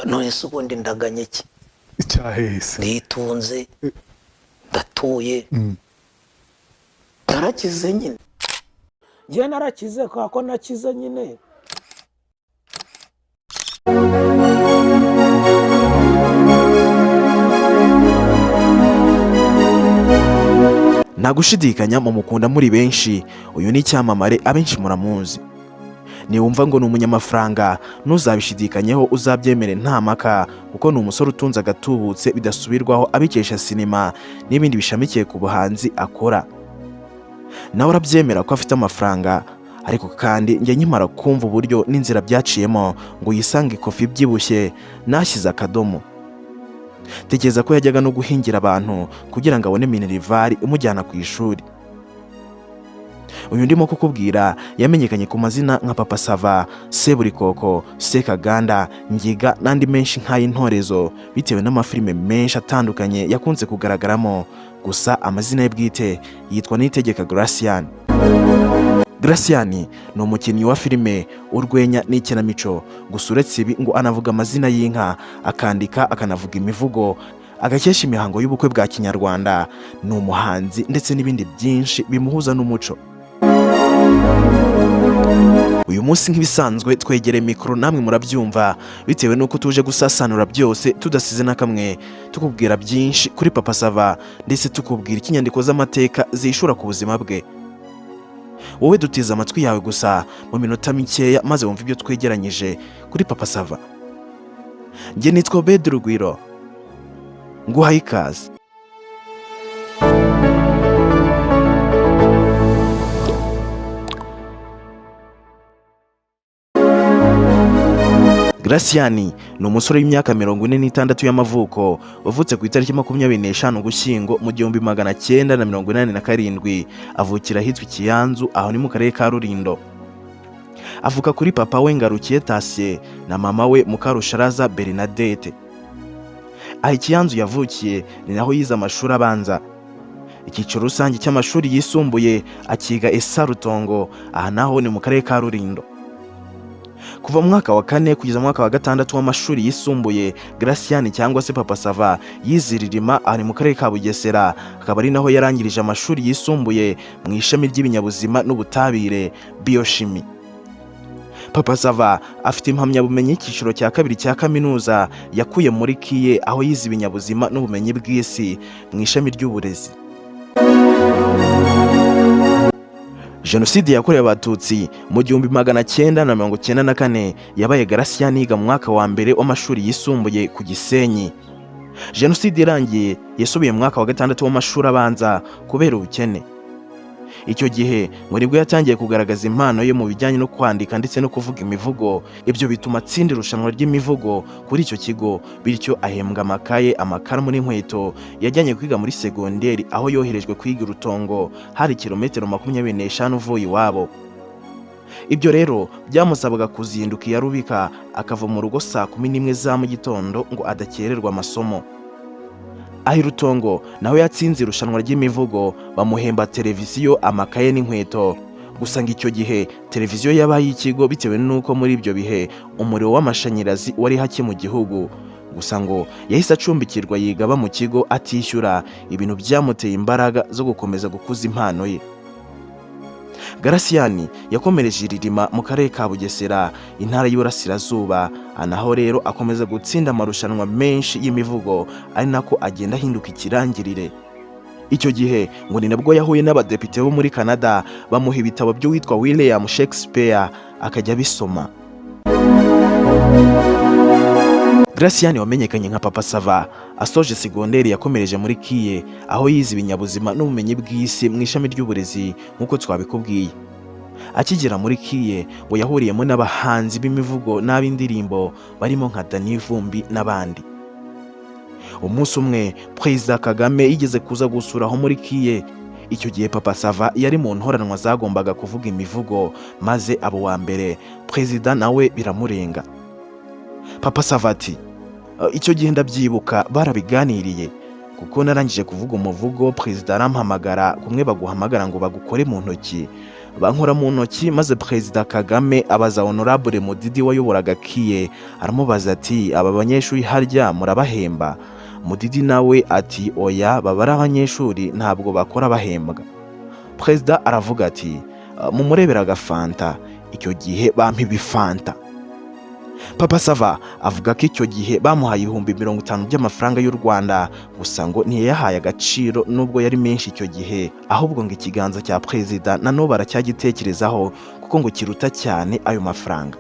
None se ubundi ndaganye iki? Icyahese. Nitunze, ndatuye, narakize nyine. Njye narakize kubera ko nakize nyine. Nta gushidikanya mumukunda muri benshi. Uyu ni icyamamare, abenshi muramuzi. Niwumva ngo ni umunyamafaranga, ntuzabishidikanyeho, uzabyemere nta mpaka, kuko ni umusore utunze agatubutse bidasubirwaho, abikesha sinema n'ibindi bishamikiye ku buhanzi akora. Nawe arabyemera ko afite amafaranga, ariko kandi njye nkimara kumva uburyo n'inzira byaciyemo ngo yisange ikofi ibyibushye, nashyize akadomo. Tekereza ko yajyaga no guhingira abantu kugira ngo abone minerivare imujyana ku ishuri. Uyu ndimo kukubwira yamenyekanye ku mazina nka Papa Sava, Seburikoko, Sekaganda, Ngiga n'andi menshi nk'ay'intorezo, bitewe n'amafilime menshi atandukanye yakunze kugaragaramo. Gusa amazina ye bwite yitwa Niyitegeka Gratien. Gratien ni umukinnyi wa filime, urwenya n'ikinamico. Gusa uretse ibi, ngo anavuga amazina y'inka, akandika, akanavuga imivugo, agakesha imihango y'ubukwe bwa kinyarwanda, ni umuhanzi ndetse n'ibindi byinshi bimuhuza n'umuco. Uyu munsi nk'ibisanzwe twegereye mikoro, namwe murabyumva, bitewe n'uko tuje gusasanura byose tudasize na kamwe, tukubwira byinshi kuri Papa Sava, ndetse tukubwira icyo inyandiko z'amateka zishura ku buzima bwe. Wowe dutize amatwi yawe gusa mu minota mikeya, maze wumve ibyo twegeranyije kuri Papa Sava. Njye nitwa Obed Rugwiro, nguhaye ikaze. Gratien ni umusore w'imyaka 46 y'amavuko, wavutse ku itariki 25 Ugushyingo mu 1987, avukira ahitwa Ikiyanzu, aho ni mu karere ka Rulindo. Avuka kuri papa we Ngarukiye Tatien na mama we Mukarusharaza Bernadette. Aho Ikiyanzu yavukiye ni naho yize amashuri abanza. Icyiciro rusange cy'amashuri yisumbuye akiga ESA Rutongo, aha naho ni mu karere ka Rulindo. Kuva mu mwaka wa kane kugeza mu mwaka wa gatandatu w'amashuri yisumbuye, Gratien cyangwa se Papa Sava yize i Rilima, aha ni mu karere ka Bugesera, akaba ari naho yarangirije amashuri yisumbuye mu ishami ry'ibinyabuzima n'ubutabire, biochimie. Papa Sava afite impamyabumenyi y'icyiciro cya kabiri cya kaminuza yakuye muri KIE, aho yize ibinyabuzima n'ubumenyi bw'isi mu ishami ry'uburezi. Jenoside yakorewe Abatutsi mu 1994 yabaye Gratien yiga mu mwaka wa mbere w'amashuri yisumbuye ku Gisenyi. Jenoside irangiye yasubiye mu mwaka wa gatandatu w'amashuri abanza kubera ubukene. Icyo gihe ngo nibwo yatangiye kugaragaza impano ye mu bijyanye no kwandika ndetse no kuvuga imivugo. Ibyo bituma atsinda irushanwa ry'imivugo kuri icyo kigo, bityo ahembwa amakaye, amakaramu n'inkweto yajyanye kwiga muri segonderi, aho yoherejwe kwiga i Rutongo, hari kilometero 25 uvuye iwabo. Ibyo rero byamusabaga kuzinduka iya rubika, akava mu rugo saa 11 za mu gitondo ngo adakererwa amasomo. Aho i Rutongo naho yatsinze irushanwa ry'imivugo, bamuhemba televiziyo, amakaye n'inkweto. Gusa ngo icyo gihe televiziyo yabaye iy'ikigo, bitewe n'uko muri ibyo bihe umuriro w'amashanyarazi wari hake mu gihugu. Gusa ngo yahise acumbikirwa, yiga aba mu kigo atishyura, ibintu byamuteye imbaraga zo gukomeza gukuza impano ye. Gratien yakomereje i Rilima mu karere ka Bugesera, intara y'Iburasirazuba, naho rero akomeza gutsinda amarushanwa menshi y'imivugo, ari nako agenda ahinduka ikirangirire. Icyo gihe ngo ni nabwo yahuye n'abadepite bo muri Canada, bamuha ibitabo by'uwitwa William Shakespeare akajya abisoma. Gratien wamenyekanye nka Papa Sava asoje segonderi yakomereje muri KIE, aho yize ibinyabuzima n'ubumenyi bw'isi mu ishami ry'uburezi nk'uko twabikubwiye. Akigera muri KIE ngo yahuriyemo n'abahanzi b'imivugo n'ab'indirimbo barimo nka Danny Vumbi n'abandi. Umunsi umwe Perezida Kagame yigeze kuza gusura aho muri KIE. Icyo gihe Papa Sava yari mu ntoranwa zagombaga kuvuga imivugo, maze abo wa mbere, Perezida nawe biramurenga. Papa Sava ati: "Icyo gihe ndabyibuka barabiganiriye, kuko narangije kuvuga umuvugo, perezida arampamagara kumwe baguhamagara ngo bagukore mu ntoki. Bankora mu ntoki, maze Perezida Kagame abaza Honorable Mudidi wayoboraga KIE, aramubaza ati: "Aba banyeshuri harya murabahemba?" Mudidi nawe ati: "Oya, baba ari abanyeshuri, ntabwo bakora bahembwa." Perezida aravuga ati: "Mumurebera agafanta." Icyo gihe bampa ibifanta. Papa Sava avuga ko icyo gihe bamuhaye 50,000 by'amafaranga y'u Rwanda, gusa ngo ntiyayahaye agaciro nubwo yari menshi icyo gihe, ahubwo ngo ikiganza cya perezida na n'ubu aracyagitekerezaho, kuko ngo kiruta cyane ayo mafaranga.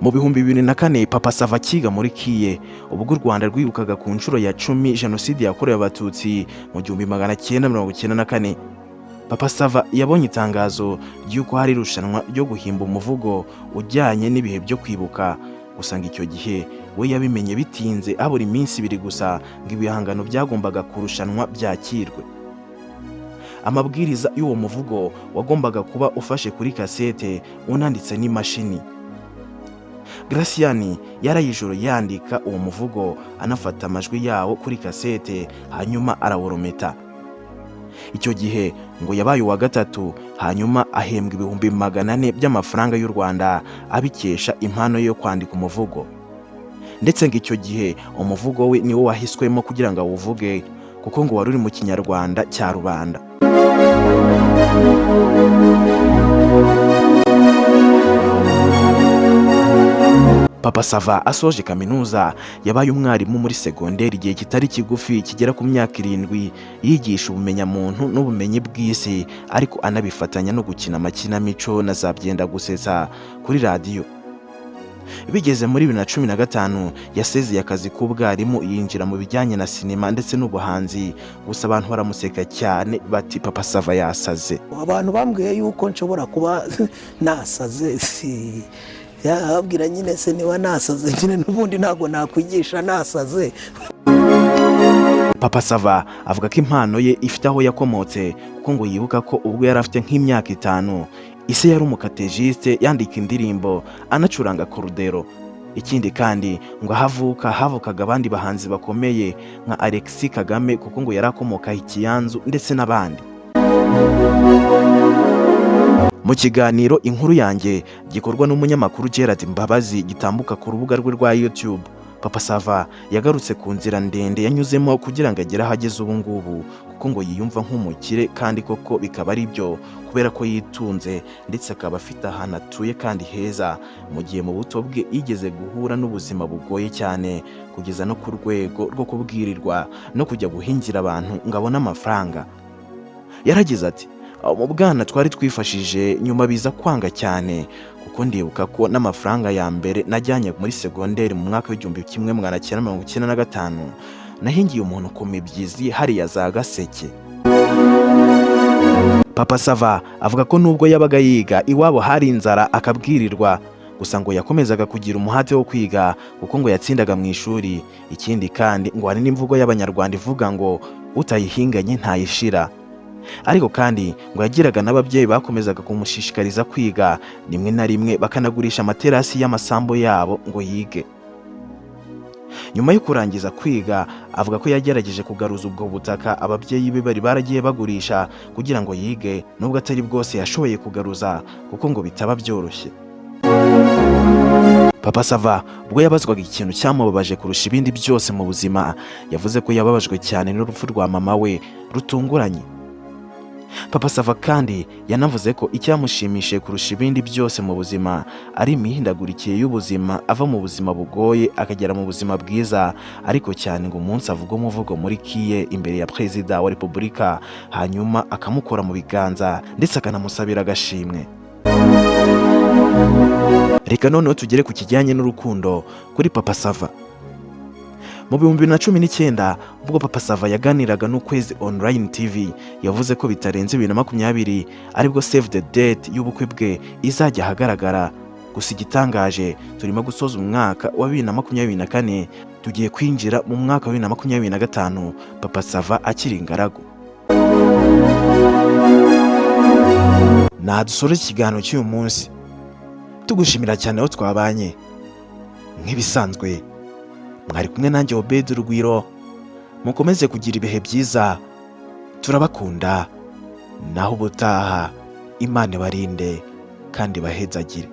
Mu 2004, Papa Sava akiga muri KIE, ubwo u Rwanda rwibukaga ku nshuro ya 10 Jenoside yakorewe Abatutsi mu 1994, Papa Sava yabonye itangazo ry'uko hari irushanwa ryo guhimba umuvugo ujyanye n'ibihe byo kwibuka. Gusa ngo icyo gihe we yabimenye bitinze, habura iminsi 2 gusa ngo ibihangano byagombaga kurushanwa byakirwe. Amabwiriza y'uwo muvugo wagombaga kuba ufashe kuri kasete, unanditse n'imashini. Graciani yaraye ijoro yandika uwo muvugo, anafata amajwi yawo kuri kasete, hanyuma arawurometa. Icyo gihe ngo yabaye uwa gatatu, hanyuma ahembwa 400,000 by'amafaranga y'u Rwanda, abikesha impano ye yo kwandika umuvugo. Ndetse ngo icyo gihe umuvugo we niwo wahiswemo kugira ngo awuvuge, kuko ngo wari uri mu Kinyarwanda cya rubanda. Papa Sava asoje kaminuza yabaye umwarimu muri segonderi igihe kitari kigufi kigera ku myaka 7, yigisha ubumenyamuntu n'ubumenyi bw'isi, ariko anabifatanya no gukina amakinamico na za byenda gusetsa kuri radiyo. Bigeze muri 2015 yasezeye akazi k'ubwarimu, yinjira mu bijyanye na sinema ndetse n'ubuhanzi. Gusa abantu baramuseka cyane bati: "Papa Sava yasaze." Abantu bambwiye yuko nshobora kuba nasaze, si yababwira nyine se niba nasaze nyine n'ubundi ntabwo nakwigisha nasaze. Papa Sava avuga ko impano ye ifite aho yakomotse, kuko ngo yibuka ko ubwo yari afite nk'imyaka 5, ise yari umukatejiste, yandika indirimbo, anacuranga korudero. Ikindi kandi ngo aho avuka havukaga abandi bahanzi bakomeye nka Alexis Kagame, kuko ngo yari akomoka Ikiyanzu, ndetse n'abandi. Mu kiganiro Inkuru Yanjye gikorwa n'umunyamakuru Gerard Mbabazi, gitambuka ku rubuga rwe rwa YouTube, Papa Sava yagarutse ku nzira ndende yanyuzemo kugira ngo agere aho ageze ubu ngubu, kuko ngo yiyumva nk'umukire, kandi koko bikaba ari byo, kubera ko yitunze ndetse akaba afite ahantu atuye kandi heza, mu gihe mu buto bwe yigeze guhura n'ubuzima bugoye cyane, kugeza no ku rwego rwo kubwirirwa no kujya guhingira abantu ngo abone amafaranga. Yaragize ati: "Mu bwana twari twifashije, nyuma biza kwanga cyane, kuko ndibuka ko n'amafaranga ya mbere najyanye muri segonderi mu mwaka w'1995 nahingiye umuntu ku mibyizi hariya za Gaseke." Papa Sava avuga ko nubwo yabaga yiga iwabo hari inzara akabwirirwa, gusa ngo yakomezaga kugira umuhate wo kwiga, kuko ngo yatsindaga mu ishuri. Ikindi kandi ngo hari n'imvugo y'Abanyarwanda ivuga ngo utayihinganye ntayishira. Ariko kandi ngo yagiraga n'ababyeyi bakomezaga kumushishikariza kwiga, rimwe na rimwe bakanagurisha amaterasi y'amasambu yabo ngo yige. Nyuma yo kurangiza kwiga, avuga ko yagerageje kugaruza ubwo butaka ababyeyi be bari baragiye bagurisha kugira ngo yige, nubwo atari bwose yashoboye kugaruza, kuko ngo bitaba byoroshye. Papa Sava ubwo yabazwaga ikintu cyamubabaje kurusha ibindi byose mu buzima, yavuze ko yababajwe cyane n'urupfu rwa mama we rutunguranye. Papa Sava kandi yanavuze ko icyamushimishije kurusha ibindi byose mu buzima ari imihindagurikire y'ubuzima, ava mu buzima bugoye akagera mu buzima bwiza, ariko cyane ngo umunsi avuga umuvugo muri KIE imbere ya Perezida wa Repubulika, hanyuma akamukora mu biganza ndetse akanamusabira agashimwe. Reka noneho tugere ku kijyanye n'urukundo kuri Papa Sava. Mu 2019, ubwo Papa Sava yaganiraga n'Ukwezi Online TV, yavuze ko bitarenze 2020 aribwo save the date y'ubukwe bwe izajya ahagaragara. Gusa igitangaje, turimo gusoza umwaka wa 2024, tugiye kwinjira mu mwaka wa 2025, Papa Sava akiri ingaragu. Nadusore ikiganiro cy'uyu munsi, tugushimira cyane aho twabanye. Nk'ibisanzwe mwari kumwe nanjye Obedi Rugwiro. Mukomeze kugira ibihe byiza, turabakunda. Naho ubutaha, Imana ibarinde kandi ibahezagire.